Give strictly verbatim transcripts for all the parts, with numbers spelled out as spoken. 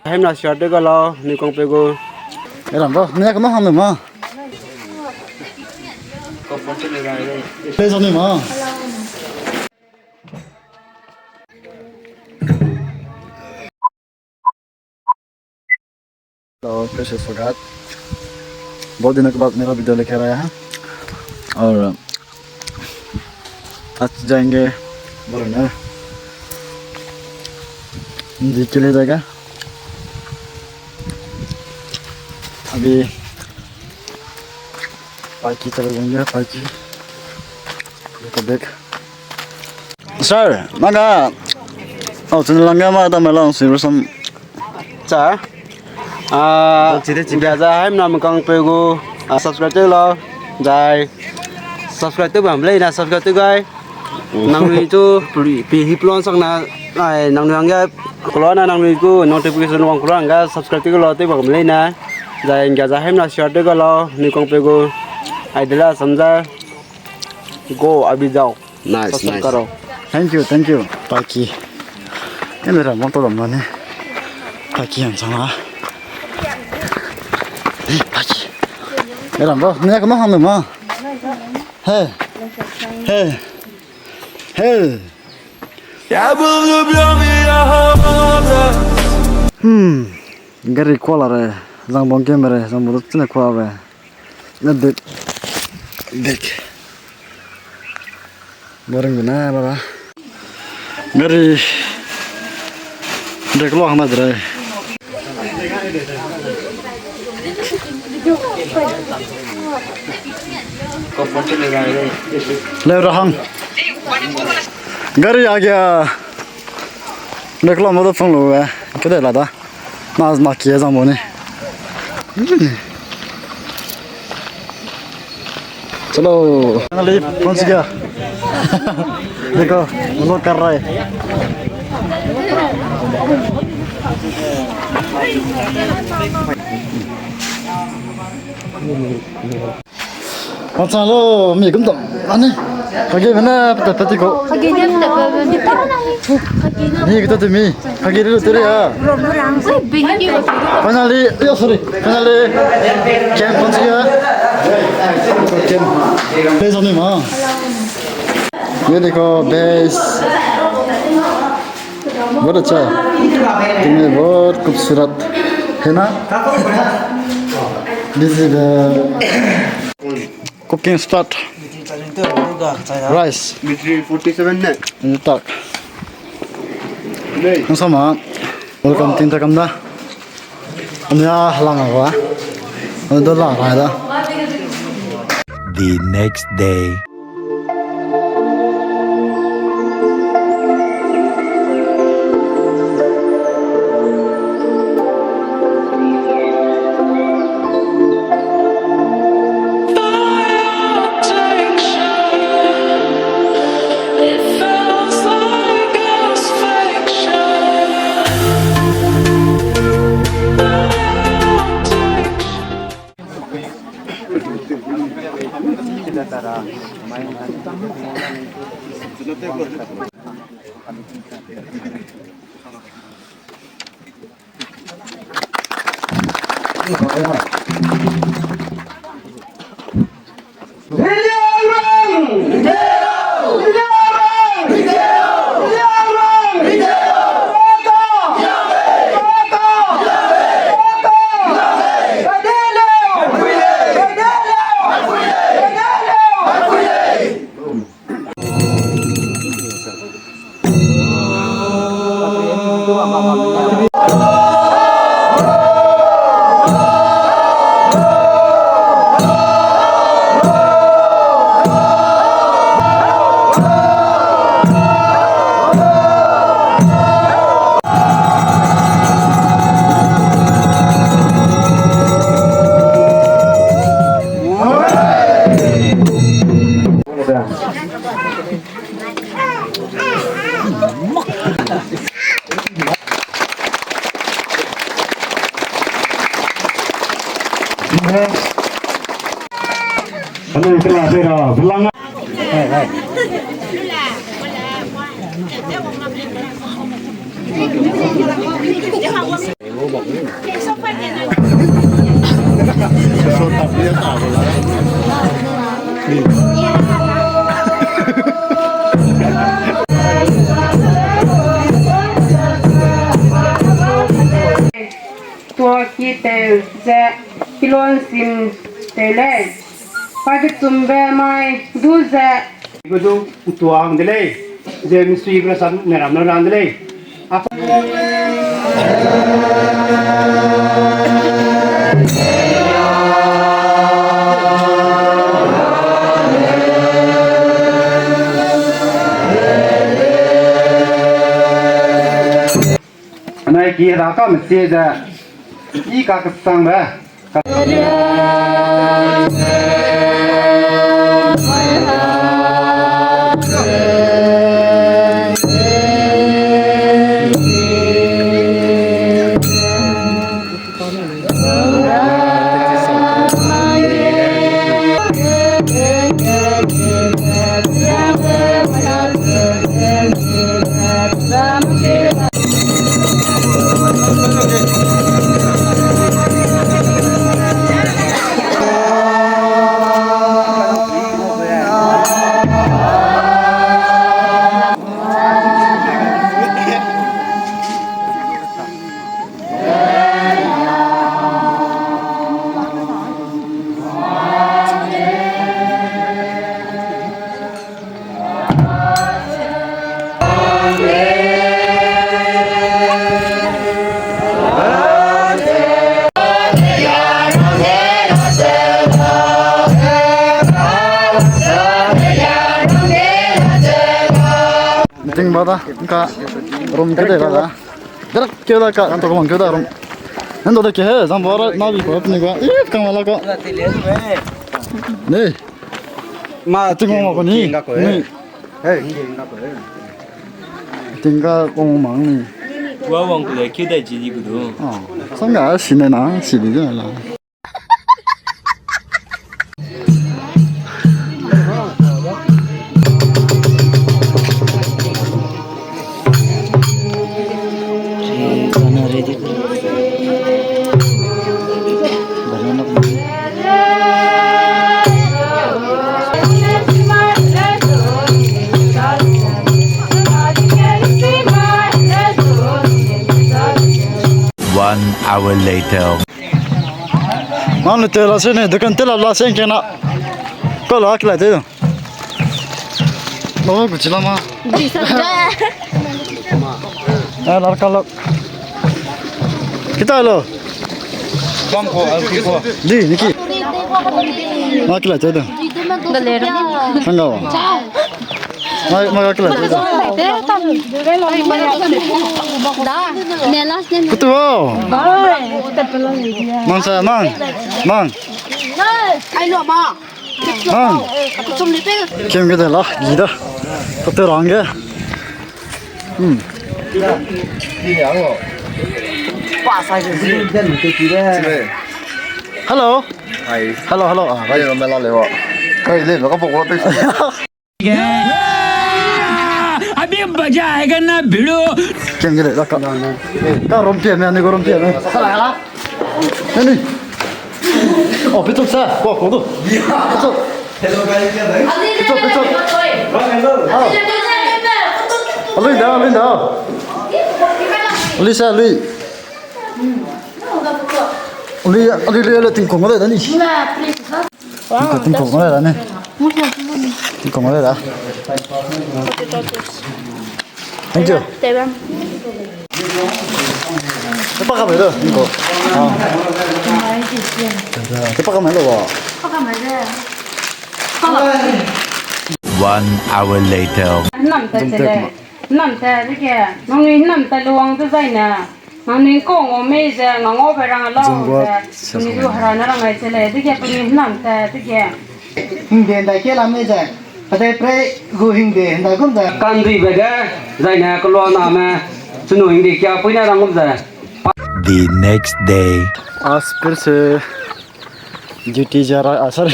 Hemna share tew ga lau, ni kang pe gu. E ram ba, ni ka ma hang ma. Pe zani ma. तो कैसे स्वागत। बहुत दिनों के बाद मेरा वीडियो लेकर आया है और आज जाएंगे बोलना नदी के लिए जाएगा। अभी पाइकी चले जाएंगे, पाइकी। देखो देख। Sir, manga. Oh, channel lang ya ma da ma lang si rusam. Cha. Ah, chide chide. Gaza haim na mukang pe gu. Ah, subscribe tew lau. Zai. Subscribe tew bam lei na subscribe tew gai. Nangnui tu pi hi plon sang na. Ai, nangnui hangge. Kolona nangnui gu notification wang kolona hangge subscribe tew lau tew bam lei na. Zai gaza haim na share tew ga lau. Ni kang pe gu. Ai de la samza. Go, abhi jao. Nice, nice. Thank you, thank you. Paki. Em, ram bang to dam na ne. Paki ang sang a. Eh, paki. Eh, ram bang. Ne ka ma hang ma. Hey. Hey. Hey. Hmm. Gari kuala re. Zang bang ke mere. Zang bang to chine kuala re. Na dek. Dek. Boring guna baba. Gari. Dek lo hang na drai. Leu ra hang. Gari आ गया. Dek lo mo da phang lo e. Kede la da. Na, na kia zang bo ni. चलो। Finally, पहुंच गया। देखो, हम लोग कर रहा है। What's up, lo, mi gum dam. Ani. Kage mena pata pati ko. Kage ni pata pati. Ni kita tu mi. Kage lu tu ya. Finally, yo, sorry. Finally. Camp पहुंच गया. Camp. Base ani ma. ये देखो, base. बहुत अच्छा। तुम्हें बहुत खूबसूरत है ना? Busy है। Cooking start. Rice. Battery forty seven ne. Ini tak. Nei. Ang sama. Welcome ting takam da. Ania lang a wa. Ano do la ra da. The next day. Tuaki tew ze kilon sim tew lei. Pakechumbe mai du ze. Ibe du ntua hang de lei. Ze misuibe rasam ne ram na ran de lei. Anai ki hera ka mesie ze, i ka kesangbe. Meeting ba da, ka room ke de ba da. Drak ke da ka, to room ke da room. Nando da ke he, zam ba ra na bi ko ni ga. Ih, kang la ko. Ne. Ma ting ma ko ni. Ni. Hey, ting ma ko. Ting ga ko ma ni. Wa wang ko le ke da ji di ko do. Ah, sang ga si ne na, si di ja la. One hour later. Nang le te la se ne, dukan te la la se ke na. Ko la ki la te. Oh, kuchi la ma. Di sa. Eh, la ka la. Kita lo. Bang ko, alki ko. Di, niki. Ma ki la te do. Sangga wa. Ma, ma ka ki la te do. Da. Ne last name. Kutu wo. Mang sa, mang. Mang. Ai lo ma. Mang. Kem ke de la, gi da. Kate rang ge. Hmm. Hello. Hi. Hello, hello. Ah, hi. Kai le lo ka bo ko te. अभी मजा आएगा ना भिड़ू। Kem ge de la ka. Ka rom pie me, ani ko rom pie me. Sa la. Nani? Oh, picture sa. Ko, ko do. Picture. Hello, guys. Picture, picture. Hello. Alui da, alui da. Alui sa, alui. Alui, alui, alui, alui, tingkong da, da ni. Tingkong, tingkong da, da ni. Tingkong da, da. Thank you. Tepa ka mai lo, ningku. Ah. Tepa ka mai lo wa. One hour later. Nam ta chele. Nam ta dege. Nangnui nam ta luang dezaine. Nangnui kong o mei ze ngang o be rang a lo ze. Ni du hera na rang ai chele. Dege puni nam ta dege. Hingde ndai ke la mei ze. Kadai prei gu hingde ndai gum ze. Kanduibe ge, zaine kelua name, chunu hingde kia puine rang gum ze. The next day. As per se duty jara, ah, sorry.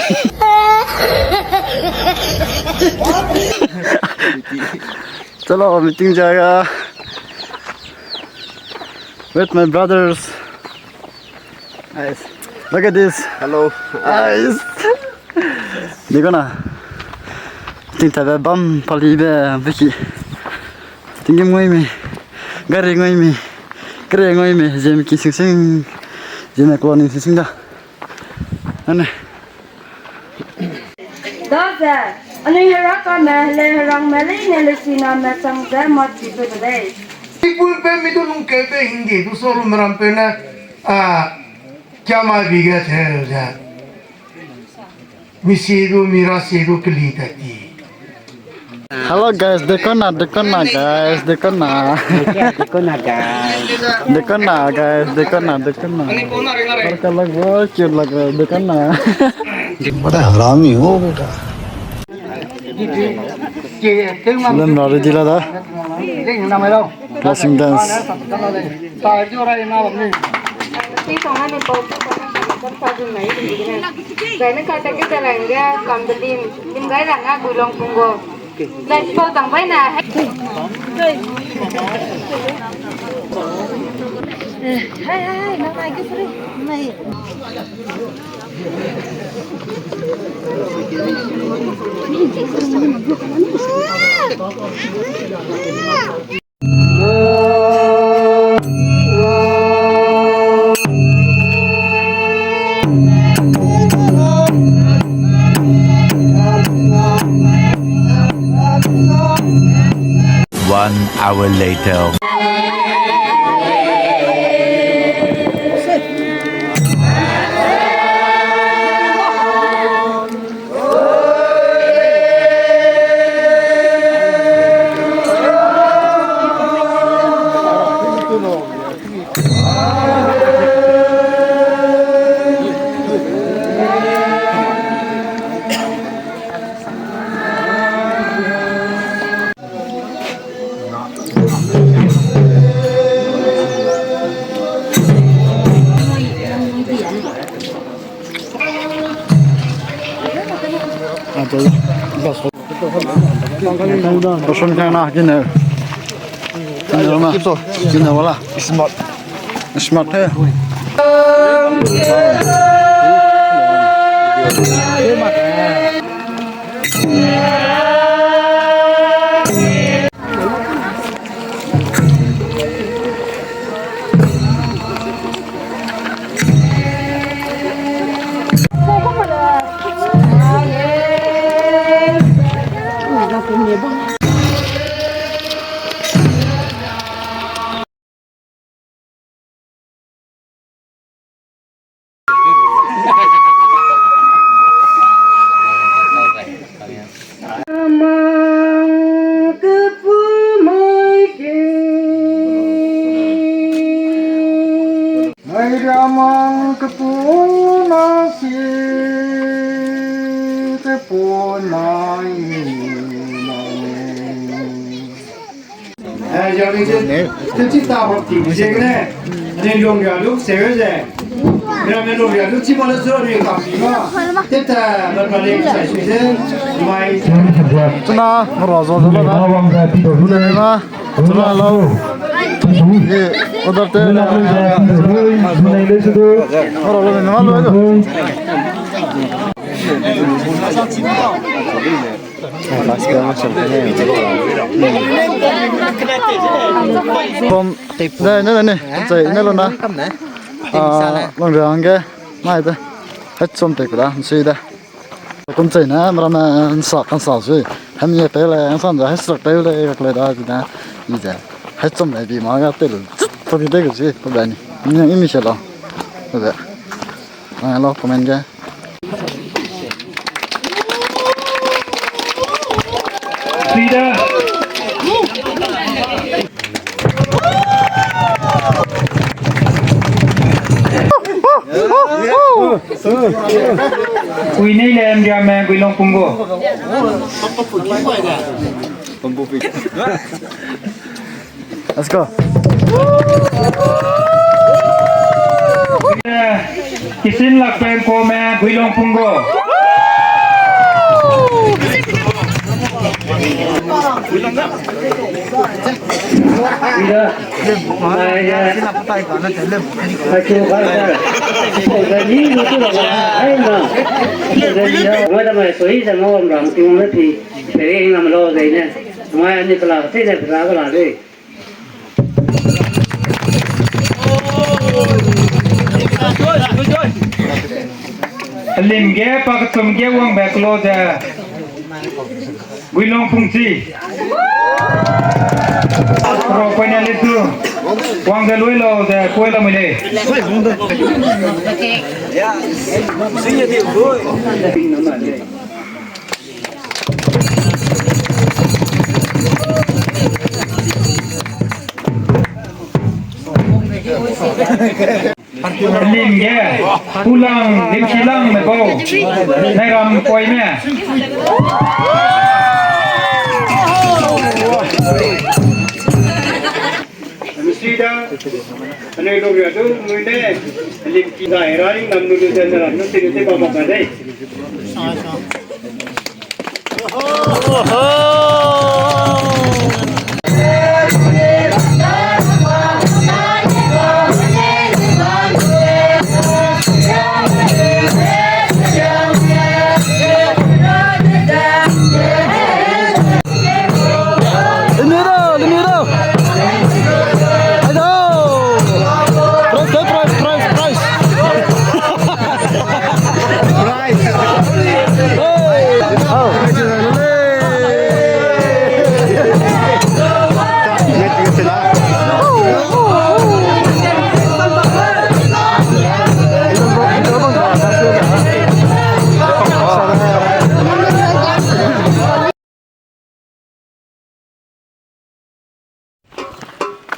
Chalo, meeting jara. With my brothers. Guys, look at this. Hello. Guys. Dekona. Tingtabe bam palibe beki. Tinggîm ngui mi. Gari ngui mi. Kere ngui mi. Zeme ki sing sing. Zeme kloning sing sing da. Ane. Daze, anui herakame, heleu herangme leine lesiname chang ze mâ chibe de lei. Ipulpe mi du lungkeube hingde du solume rampeu ne, a, kiamai bi ge cheu ze. Mi si du, mi ra si du keli tat ti. Hello guys, dekona, dekona guys, dekona. Dekona guys. Dekona guys, dekona, dekona. लड़का लग रहा है, cute लग रहा है, देखो ना। बड़ा हरामी हो बेटा। Lem ra ready la da. Closing dance. One hour later. Roshan kang na, kine. Kine ma. Kine wala. Smart. Smart hai. Chuna, mero zo zo lo na. Chuna, hello. Ye, order te. Mero lo na, lo. Bom, ne, ne, ne, ne, chai, ne lo na. Ah, long rang ge, mai de. Hai chom te kula, nsui de. Kum chai na, mera na, nsa, kan sa sui. Hem ye pe le, nsa da, hai srak pe le, kak le da, di da. Yi de. Hai chom le, bi ma ga te lu. Tut, tut, di de ge sui, pa ba ni. Ni, ni, mi se lo. Ba. Ah, lo, comment ge. Ui nei le em diame Guilong Punggo. Let's go. Kisin Lakpeng Kome Guilong Punggo. Ida. Lim ge, pa kechum ge wangbe kelo ze. Guilong Pungchi. Ro poine litu. Wang de lui lo de koi la mui lei. Lim ge, Pulang, Limkilang me bau, Nairam Koime. Sida, anui lu ria du, mui ne, Limki zai rai, nam lu lu zai na, nam lu lu zai ba ba ba dei.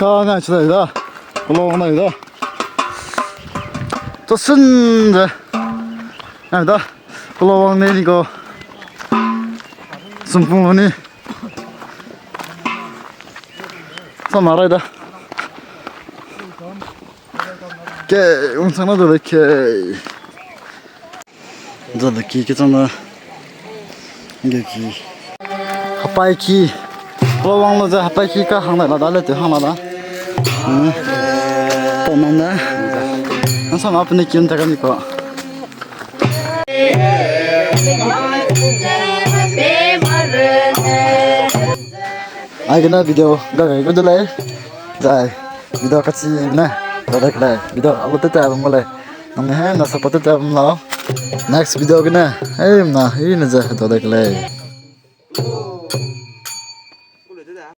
Ka ngai chu dai da. Kelo wang dai da. Chu sun ze. Ngai da. Kelo wang ne ni ko. Sumpung lo ni. Sama rai da. Ke, wang chang na du le ke. Zaleki ke chang da. Ngeki. Hapai ki. Kelo wang lo ze hapai ki ka hang da la da le te hang la da. Hmm. Pau man da. Nang sama pene kim ta ka ni ko. Aigene video ga gai gu de lei. Zai video kachi ne, ga gai lei. Video upload te te bam gu lei. Nang ne he na support te te bam lau. Next video gene, hei na, hei ne ze, ga gai lei.